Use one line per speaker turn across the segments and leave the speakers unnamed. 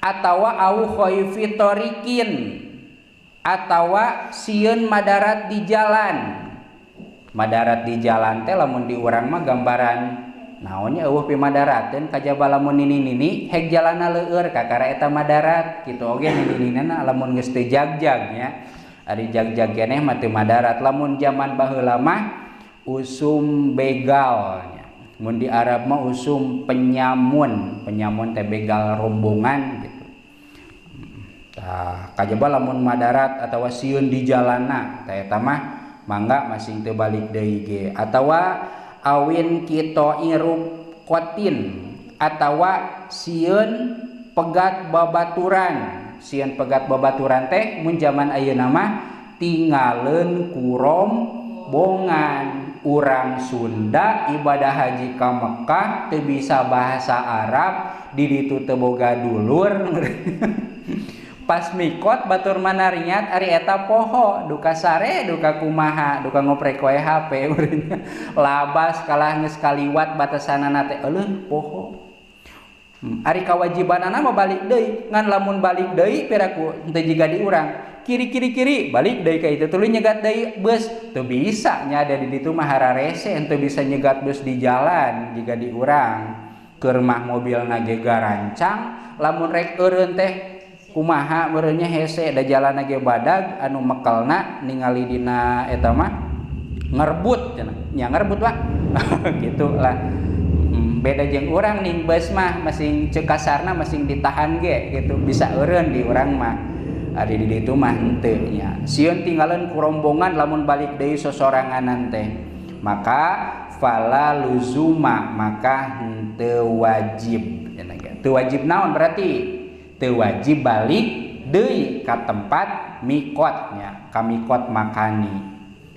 Atawa au khaifi tariqin atawa sieun madarat di jalan. Madarat di jalan teh lamun di urang mah gambaran naonnya eueuh pimadarateun kajaba lamun nini-nini hek jalanna leueur kakara eta madarat kitu oge nini-ninina lamun geus teu jagjag nya. Ari jagjag keneh mah teu madarat. Lamun jaman baheula mah usum begal nya. Mun di Arab mah usum penyamun, penyamun teh begal rombongan gitu. Tah kajaba lamun madarat atawa sieun di jalanna tah eta mah mangga masing teu balik deui ge. Atawa awin kita irupqatin atawa sieun pegat babaturan. Sieun pegat babaturan teh mun jaman ayeuna mah tingaleun kurombongan. Urang Sunda ibadah haji ka Mekah teu bisa bahasa Arab, di ditu teu boga dulur. Pas mikot batur manariat ari eta poho duka sare duka kumaha duka ngoprek wae HP labas kalah geus kaliwat batasanana teh euleuh poho. Ari kawajibanana mah balik deui, ngan lamun balik deui piraku henteu jiga di urang. Kiri kiri kiri balik deui ka itu tuluy nyegat deui bus teu bisa nya ada di ditu mah hararese henteu bisa nyegat bus di jalan jiga di urang. Keur mah mobilna ge garancang lamun rek eureun teh kumaha meureunnya hese da jalanna ge badag anu mekelna ningali dina eta mah ngerebut cenah nya ngerebut Pak. Gitu lah. Beda jeung urang ning bus mah masing ceuk kasarna masing ditahan ge gitu bisa eureun di urang mah. Ari di ditu mah henteu nya. Sieun tinggalan ku rombongan lamun balik deui sosoranganan teh. Maka fala luzuma maka henteu wajib cenah ge. Teu wajib naon berarti? Teu wajib balik deui ka tempat mikotnya, ka mikot makani.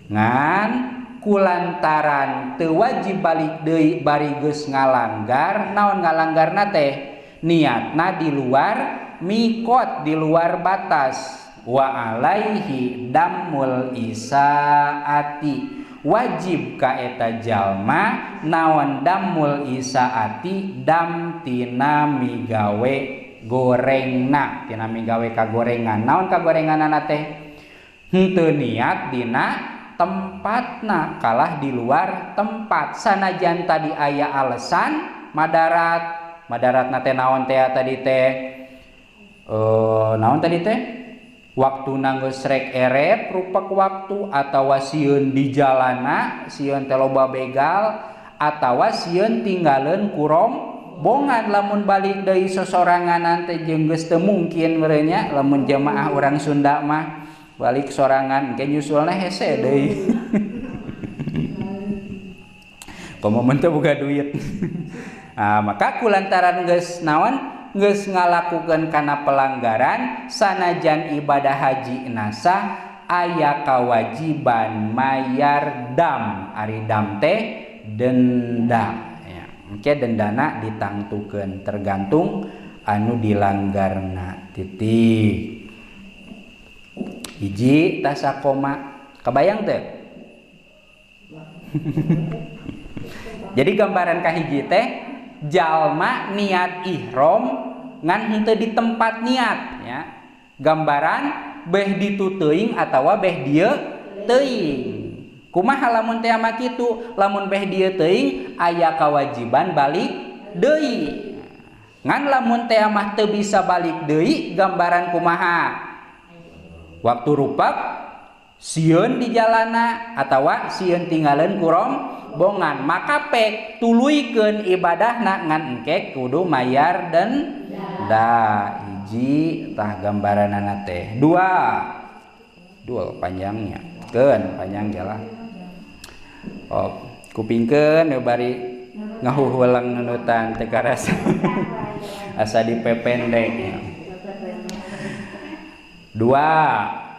Ngan kulantaran teu wajib balik deui bari geus ngalanggar, naon ngalanggarna teh? Niatna di luar mikot, di luar batas. Wa alaihi damul isaati, wajib ka eta jalma naon damul isaati, dam tina migawe gorengna, tina migawe kagorengan. Naon kagorenganana teh? Henteu niat dina tempatna, kalah di luar tempat. Sanajan tadi aya alasan madarat, madaratna teh naon teh tadi teh? Naon tadi teh? Waktu geus rek erep rupak waktu, atawa sieun di jalana, sieun teh loba begal, atawa sieun tinggaleun kurombongan. Lamun balik deui sosoranganan teh jeung geus teu mungkin meureun nya, lamun jamaah urang Sunda mah balik sorangan engke nyusulna hese deui. Komo mun teu boga duit. Nah, maka kulantaran geus naon? Geus ngalakukeun kana pelanggaran, sanajan ibadah haji nasah aya kawajiban mayar dam. Ari dam teh denda ya. Engke dendana ditangtukeun tergantung anu dilanggarna. Titik. Hiji tasakoma. Kebayang teh? Jadi gambaran kahiji teh jalma niat ihram ngan henteu di tempat niat ya. Gambaran beh ditu teuing atawa beh dieu teuing. Kumaha lamun teh ama kitu? Lamun beh dieu teuing aya kawajiban balik deui. Ngan lamun teh mah teu bisa balik deui, gambaran kumaha? Waktu rupak sieun di jalana atawa sieun tinggaleun kurombongan, maka pek tuluykeun ibadahna ngan engke kudu mayar denda. Hiji tah gambaranana teh. Dua. Dua panjangnya. Keun panjang jalah. Oh, kupingkeun bari ngahuhulang nunutan teu karasa. Asa dipependek ya. Dua,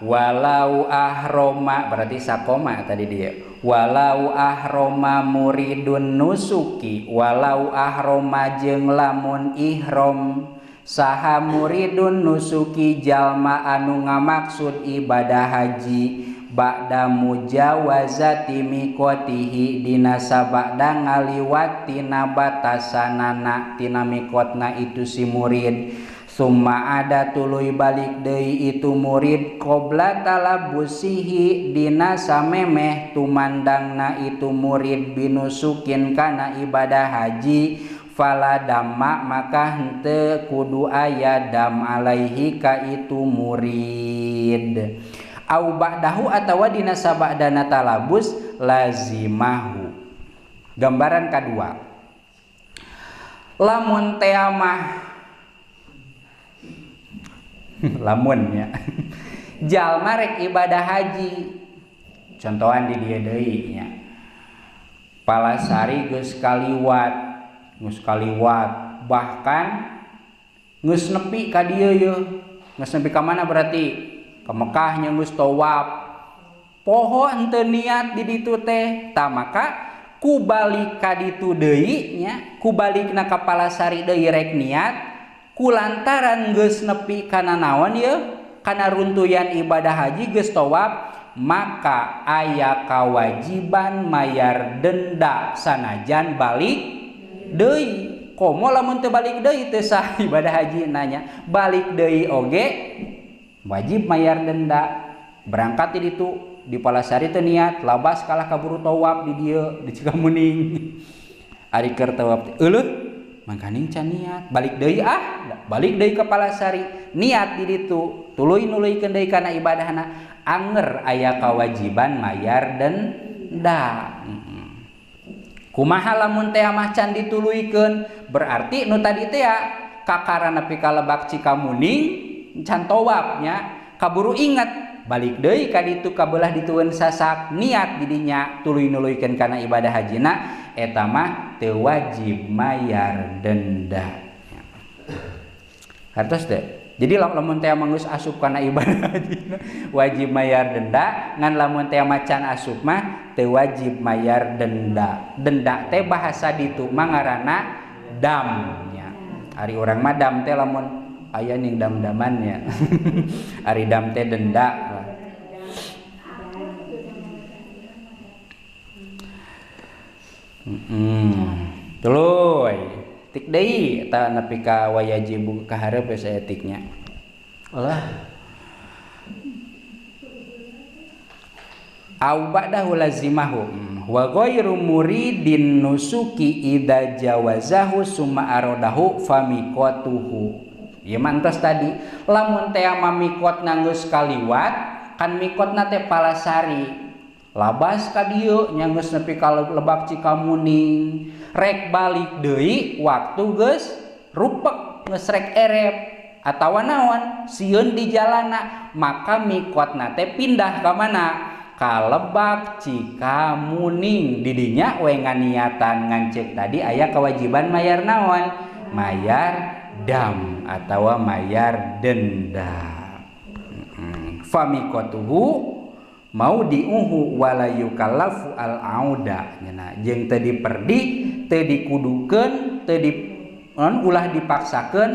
walau ahroma berarti sakoma tadi dia. Walau ahroma muridun nusuki, walau ahroma jeung lamun ihram saha muridun nusuki jalma anu ngamaksud ibadah haji ba'da mujawazati miqatihi dina sabada ngaliwat tina batasanana tina miqatna itu si murid. Summa ada tuluy balik deui itu murid qabla talabusihi dina samemeh tumandangna itu murid binusukin kana ibadah haji fala dama maka henteu kudu aya dam alaihi ka itu murid au ba'dahu atawa dina sabadana talabus lazimahu. Gambaran kadua lamun tea mah lamun ya jalma rek ibadah haji contohan di dieu deui nya Palasari geus kaliwat bahkan geus nepi ka dieu yeuh geus nepi ka mana berarti ka Mekah nya geus tawaf poho henteu niat di ditu teh tah maka ku balik ka ditu deui nya ku balikna ka Palasari deui rek niat kulantaran geus nepi kana naon yeuh kana runtuyan ibadah haji geus tawaf maka aya kawajiban mayar denda sanajan balik deui. Komo lamun teu balik deui teu sah ibadah haji nanya balik deui oge wajib mayar denda. Berangkat di ditu di Palasari teu niat labas kalah kaburu tawaf di dieu di Cikamuning ari keur tawaf teh euleuh mangkaning can niat balik deui ah balik deui ka Palasari niat di ditu tuluy nuluykeun deui kana ibadahna anger aya kawajiban mayar denda. Kumaha lamun teh mah can dituluykeun berarti nu tadi teh kakara nepi ka Lebak Cikamuning can tawaf nya kaburu inget balik deui ka ditu ka beulah ditueun sasak niat di dinya tuluy nuluykeun kana ibadah hajina eta mah teu wajib mayar denda. Hartos teh. Jadi lamun teh mah geus asup kana ibadah hajina wajib mayar denda, ngan lamun teh macan asup mah teu wajib mayar denda. Denda teh bahasa ditu mah ngaranna dam nya. Ari urang mah dam teh lamun aya ning dam-damannya. Ari dam teh denda. Tuluy tik deui eta nepi ka wayajibu ka hareup geus etiknya. Ulah. Au ba'dahu lazimahu wa ghairu muridin nusuki idza jawazahu summa aradahu famiqatuhu. Ieu mantos tadi lamun teh mamikot geus kaliwat kan mikotna teh Palasari labas ka dieu nya geus nepi ka Lebak Cikamuning rek balik deui waktu geus rupek geus rek erep atawa naon sieun di jalana maka mikotna teh pindah ka mana ka Lebak Cikamuning didinya we nganiatan ngancek tadi aya kewajiban mayar naon mayar dam atawa mayar denda. Famikotuhu mau diuhu wala yukallafu al auda nya jeung teu diperdi teu dikudukeun teu di ulah dipaksakeun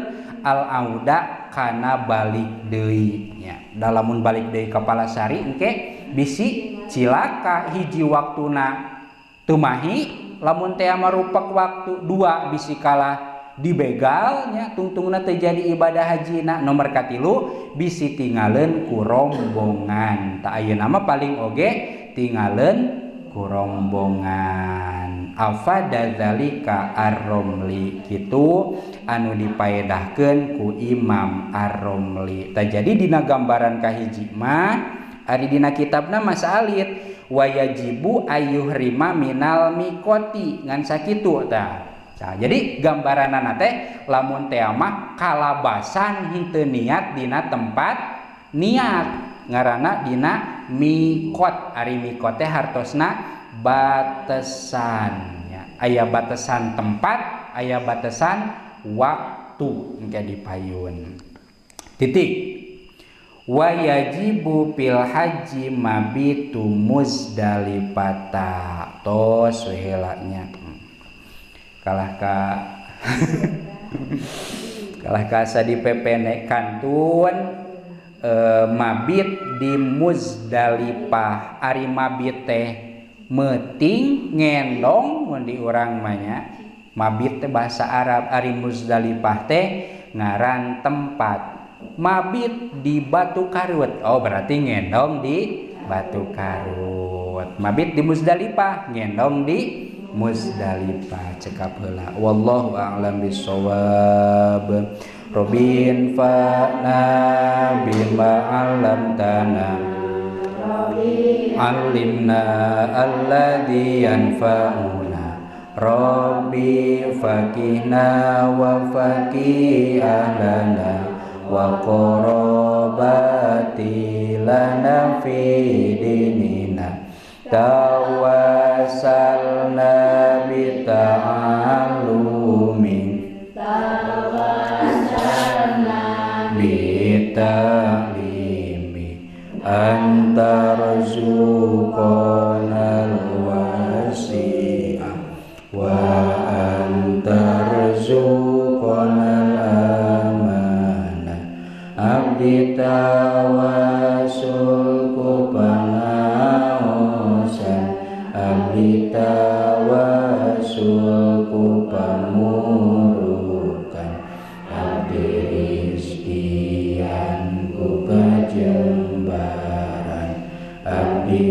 al auda kana balik deui nya. Da lamun balik deui ka Palasari engke bisi cilaka hiji waktuna teu mahi lamun teh marupek waktu dua bisi kalah dibegalnya tungtungna teu jadi ibadah hajina. Nomor katilu bisi tingaleun ku rombongan. Tak ayeuna mah paling oge tingaleun ku rombongan. Afada zalika ar-Romli kitu anu dipaedahkeun ku Imam Ar-Romli. Tah jadi dina gambaran kahiji mah ari dina kitabna Mas Alit wayajibu ayyuhrima minal miqati ngan sakitu tah. Nah, jadi gambaranana teh lamun teh mah kalabasan henteu niat dina tempat niat ngaranna dina mikot. Ari mikot teh hartosna batesan ya. Aya batesan tempat, aya batesan waktu engke dipayun. Titik. Wa yajibu fil haji mabitu muzdalifata. Tos we heula nya. Kalah ka kalah ka sadi pepene kantun mabit di Muzdalifah. Ari mabit teh meuting ngendong mun di urang mah nya. Mabit teh bahasa Arab, ari Muzdalifah teh ngaran tempat. Mabit di Batu Karut, oh berarti ngendong di Batu Karut. Mabit di Muzdalifah, ngendong di Muzdalifah. Cekap heula, wallahu a'lam bissawab. Robin fa'na bima 'allamtana, 'allimna alladzi yanfa'una, Rabbi faqihna wa faqih ahlana wa qarabati lana fi dinina, tawassalna bi ta'allumin,
tawassalna
bi ta'limi, anta rzuqana al-wasi'a wa anta rzuqana al-amana, abdi tawasul ku pangaosan, abdi tawasul ku pamurukan, abdi rizkian ku kajembaran, abdi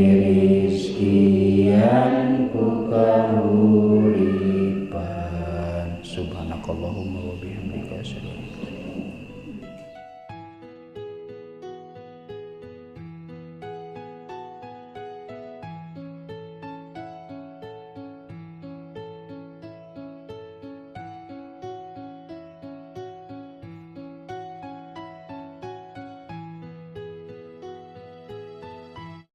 rizkian ku kahuripan. Subhanakallahumma wa bihamdika asyhadu an la ilaha illa anta.